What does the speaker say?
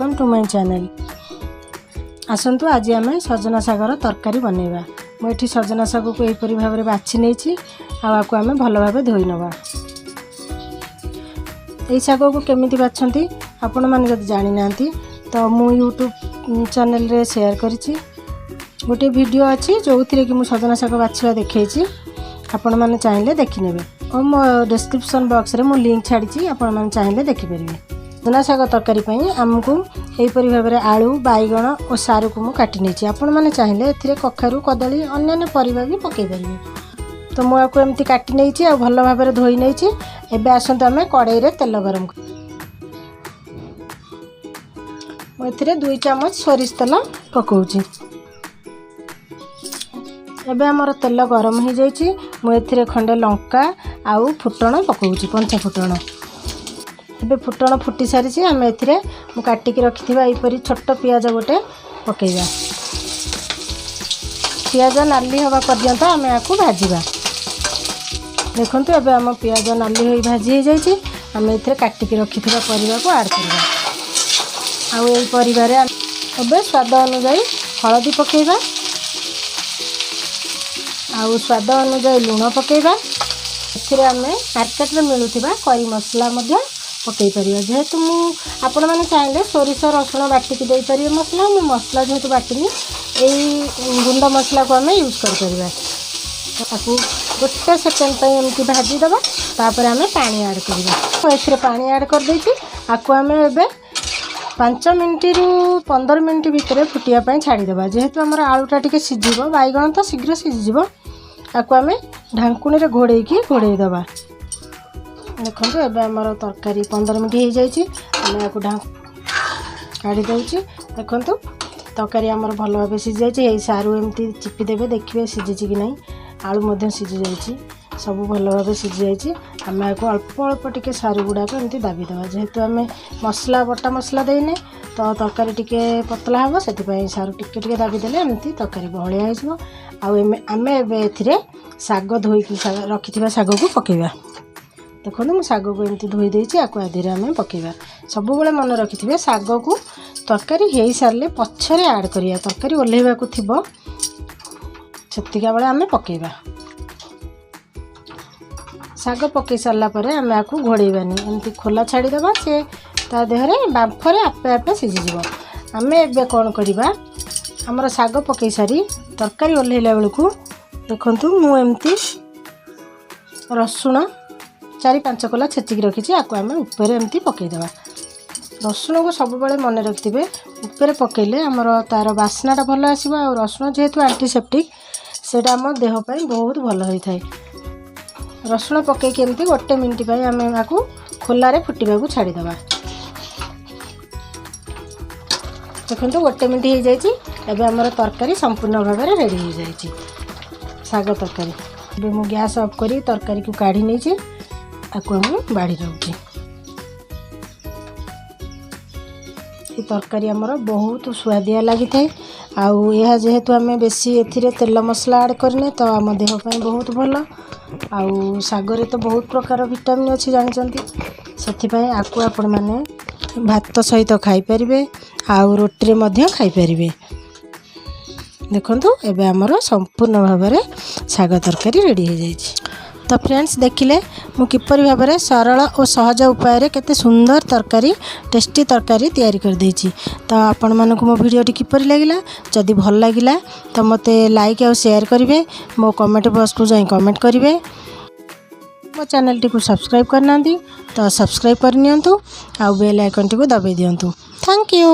Welcome to my channel. ଆସନ୍ତୁ, ଆଜି ଆମେ ସଜନା ଶାଗର ତରକାରୀ ବନେଇବା। ମୁଁ ଏଠି ସଜନା ଶାଗକୁ ଏହିପରି ଭାବରେ ବାଛି ନେଇଛି ଆଉ ଆକୁ ଆମେ ଭଲ ଭାବେ ଧୋଇ ନେବା। ଏହି ଶାଗକୁ କେମିତି ବାଛନ୍ତି, ଆପଣମାନେ ଯଦି ଜାଣିନାହାନ୍ତି, ତ ମୁଁ ୟୁଟ୍ୟୁବ୍ ଚ୍ୟାନେଲରେ ସେୟାର କରିଛି। ଗୋଟିଏ ଭିଡ଼ିଓ ଅଛି, ଯେଉଁଥିରେ କି ମୁଁ ସଜନା ଶାଗ ବାଛିବା ଦେଖେଇଛି। ଆପଣମାନେ ଚାହିଁଲେ ଦେଖିନେବେ ଓ ମୋ ଡେସ୍କ୍ରିପସନ୍ ବକ୍ସରେ ମୁଁ ଲିଙ୍କ୍ ଛାଡ଼ିଛି, ଆପଣମାନେ ଚାହିଁଲେ ଦେଖିପାରିବେ। ସଜନା ଶାଗ ତରକାରୀ ପାଇଁ ଆମକୁ ଏହିପରି ଭାବରେ ଆଳୁ, ବାଇଗଣ ଓ ସାରୁକୁ ମୁଁ କାଟି ନେଇଛି। ଆପଣମାନେ ଚାହିଁଲେ ଏଥିରେ କଖାରୁ, କଦଳୀ, ଅନ୍ୟାନ୍ୟ ପରିବା ବି ପକାଇ ପାରିବେ। ତ ମୁଁ ଆକୁ ଏମିତି କାଟି ନେଇଛି ଆଉ ଭଲ ଭାବରେ ଧୋଇ ନେଇଛି। ଏବେ ଆସନ୍ତୁ, ଆମେ କଡ଼େଇରେ ତେଲ ଗରମ। ମୁଁ ଏଥିରେ 2 ଚାମଚ ସୋରିଷ ତେଲ ପକାଉଛି। ଏବେ ଆମର ତେଲ ଗରମ ହେଇଯାଇଛି। ମୁଁ ଏଥିରେ ଖଣ୍ଡେ ଲଙ୍କା ଆଉ ଫୁଟଣ ପକାଉଛି, ପଞ୍ଚ ଫୁଟଣ। ଏବେ ଫୁଟଣ ଫୁଟି ସାରିଛି। ଆମେ ଏଥିରେ ମୁଁ କାଟିକି ରଖିଥିବା ଏହିପରି ଛୋଟ ପିଆଜ ଗୋଟେ ପକାଇବା। ପିଆଜ ନାଲି ହେବା ପର୍ଯ୍ୟନ୍ତ ଆମେ ଏହାକୁ ଭାଜିବା। ଦେଖନ୍ତୁ, ଏବେ ଆମ ପିଆଜ ନାଲି ହୋଇ ଭାଜି ହେଇଯାଇଛି। ଆମେ ଏଥିରେ କାଟିକି ରଖିଥିବା ପରିବାକୁ ଆଡ଼୍ କରିବା ଆଉ ଏଇ ପରିବାରେ ଏବେ ସ୍ୱାଦ ଅନୁଯାୟୀ ହଳଦୀ ପକାଇବା ଆଉ ସ୍ୱାଦ ଅନୁଯାୟୀ ଲୁଣ ପକାଇବା। ଏଥିରେ ଆମେ ମାର୍କେଟରେ ମିଳୁଥିବା କରି ମସଲା ମଧ୍ୟ ପକାଇ ପାରିବା। ଯେହେତୁ ମୁଁ ଆପଣମାନେ ଚାହିଁଲେ ସୋରିଷ, ରସୁଣ ବାଟିକି ଦେଇପାରିବେ ମସଲା। ମୁଁ ମସଲା ଯେହେତୁ ବାଟିନି, ଏଇ ଗୁଣ୍ଡ ମସଲାକୁ ଆମେ ୟୁଜ୍ କରିପାରିବା। ତାକୁ ଗୋଟେ ସେକେଣ୍ଡ ପାଇଁ ଏମିତି ଭାଜିଦେବା, ତାପରେ ଆମେ ପାଣି ଆଡ଼୍ କରିବା। ମୁଁ ଏଥିରେ ପାଣି ଆଡ଼୍ କରିଦେଇଛି। ଆକୁ ଆମେ ଏବେ 5 ମିନିଟରୁ 15 ମିନିଟ୍ ଭିତରେ ଫୁଟିବା ପାଇଁ ଛାଡ଼ିଦେବା। ଯେହେତୁ ଆମର ଆଳୁଟା ଟିକେ ସିଝିବ, ବାଇଗଣ ତ ଶୀଘ୍ର ସିଝିଯିବ। ତାକୁ ଆମେ ଢାଙ୍କୁଣୀରେ ଘୋଡ଼େଇକି ଘୋଡ଼େଇ ଦେବା। ଦେଖନ୍ତୁ, ଏବେ ଆମର ତରକାରୀ 15 ମିନିଟ୍ ହେଇଯାଇଛି। ଆମେ ଏହାକୁ କାଢ଼ି ଦେଉଛି। ଦେଖନ୍ତୁ, ତରକାରୀ ଆମର ଭଲ ଭାବେ ସିଝିଯାଇଛି। ଏଇ ସାରୁ ଏମିତି ଚିପି ଦେବେ, ଦେଖିବେ ସିଝିଛି କି ନାହିଁ। ଆଳୁ ମଧ୍ୟ ସିଝି ଯାଇଛି। ସବୁ ଭଲ ଭାବେ ସିଝି ଯାଇଛି। ଆମେ ଏହାକୁ ଅଳ୍ପ ଅଳ୍ପ ଟିକେ ସାରୁ ଗୁଡ଼ାକ ଏମିତି ଦାବି ଦେବା। ଯେହେତୁ ଆମେ ମସଲା, ବଟା ମସଲା ଦେଇନେ, ତ ତରକାରୀ ଟିକେ ପତଳା ହେବ। ସେଥିପାଇଁ ସାରୁ ଟିକେ ଟିକେ ଦାବି ଦେଲେ ଏମିତି ତରକାରୀ ବହଳିଆ ହେଇଯିବ। ଆଉ ଆମେ ଏବେ ଏଥିରେ ଶାଗ, ଧୋଇକି ରଖିଥିବା ଶାଗକୁ ପକାଇବା। ଦେଖନ୍ତୁ, ମୁଁ ଶାଗକୁ ଏମିତି ଧୋଇ ଦେଇଛି। ଆକୁ ଆ ଦେହରେ ଆମେ ପକାଇବା। ସବୁବେଳେ ମନେ ରଖିଥିବେ, ଶାଗକୁ ତରକାରୀ ହେଇସାରିଲେ ପଛରେ ଆଡ଼୍ କରିବା। ତରକାରୀ ଓହ୍ଲେଇବାକୁ ଥିବ, ସେତିକା ବେଳେ ଆମେ ପକାଇବା। ଶାଗ ପକାଇ ସାରିଲା ପରେ ଆମେ ଆକୁ ଘୋଡ଼େଇବାନି, ଏମିତି ଖୋଲା ଛାଡ଼ିଦେବା। ସେ ତା ଦେହରେ ବାମ୍ଫରେ ଆପେ ଆପେ ସିଝିଯିବ। ଆମେ ଏବେ କ'ଣ କରିବା? ଆମର ଶାଗ ପକାଇ ସାରି ତରକାରୀ ଓହ୍ଲେଇଲା ବେଳକୁ, ଦେଖନ୍ତୁ, ମୁଁ ଏମିତି ରସୁଣ 4-5 କୋଲା ଛେଚିକି ରଖିଛି। ଆକୁ ଆମେ ଉପରେ ଏମିତି ପକାଇଦେବା। ରସୁଣକୁ ସବୁବେଳେ ମନେ ରଖିଥିବେ, ଉପରେ ପକାଇଲେ ଆମର ତା'ର ବାସ୍ନାଟା ଭଲ ଆସିବ। ଆଉ ରସୁଣ ଯେହେତୁ ଆଣ୍ଟିସେପ୍ଟିକ୍, ସେଇଟା ଆମ ଦେହ ପାଇଁ ବହୁତ ଭଲ ହୋଇଥାଏ। ରସୁଣ ପକାଇକି ଏମିତି ଗୋଟେ ମିନିଟ୍ ପାଇଁ ଆମେ ଏହାକୁ ଖୋଲାରେ ଫୁଟିବାକୁ ଛାଡ଼ିଦେବା। ଦେଖନ୍ତୁ, ଗୋଟେ ମିନିଟ୍ ହେଇଯାଇଛି। ଏବେ ଆମର ତରକାରୀ ସମ୍ପୂର୍ଣ୍ଣ ଭାବରେ ରେଡ଼ି ହେଇଯାଇଛି, ଶାଗ ତରକାରୀ। ଏବେ ମୁଁ ଗ୍ୟାସ୍ ଅଫ୍ କରି ତରକାରୀକୁ କାଢ଼ି ନେଇଛି। ଆକୁ ମୁଁ ବାଢ଼ି ଦେଉଛି। ଏ ତରକାରୀ ଆମର ବହୁତ ସୁଆଦିଆ ଲାଗିଥାଏ। ଆଉ ଏହା ଯେହେତୁ ଆମେ ବେଶୀ ଏଥିରେ ତେଲ ମସଲା ଆଡ଼୍ କରିନେ, ତ ଆମ ଦେହ ପାଇଁ ବହୁତ ଭଲ। ଆଉ ଶାଗରେ ତ ବହୁତ ପ୍ରକାର ଭିଟାମିନ୍ ଅଛି, ଜାଣିଛନ୍ତି। ସେଥିପାଇଁ ଆକୁ ଆପଣମାନେ ଭାତ ସହିତ ଖାଇପାରିବେ ଆଉ ରୁଟିରେ ମଧ୍ୟ ଖାଇପାରିବେ। ଦେଖନ୍ତୁ, ଏବେ ଆମର ସମ୍ପୂର୍ଣ୍ଣ ଭାବରେ ଶାଗ ତରକାରୀ ରେଡ଼ି ହେଇଯାଇଛି। ତ ଫ୍ରେଣ୍ଡସ୍, ଦେଖିଲେ ମୁଁ କିପରି ଭାବରେ ସରଳ ଓ ସହଜ ଉପାୟରେ କେତେ ସୁନ୍ଦର ତରକାରୀ, ଟେଷ୍ଟି ତରକାରୀ ତିଆରି କରିଦେଇଛି। ତ ଆପଣମାନଙ୍କୁ ମୋ ଭିଡ଼ିଓଟି କିପରି ଲାଗିଲା? ଯଦି ଭଲ ଲାଗିଲା, ତ ମୋତେ ଲାଇକ୍ ଆଉ ସେୟାର କରିବେ। ମୋ କମେଣ୍ଟ ବକ୍ସକୁ ଯାଇ କମେଣ୍ଟ କରିବେ। ମୋ ଚ୍ୟାନେଲଟିକୁ ସବସ୍କ୍ରାଇବ୍ କରିନାହାନ୍ତି, ତ ସବସ୍କ୍ରାଇବ୍ କରିନିଅନ୍ତୁ ଆଉ ବେଲ୍ ଆଇକନ୍ଟିକୁ ଦବାଇ ଦିଅନ୍ତୁ। Thank you.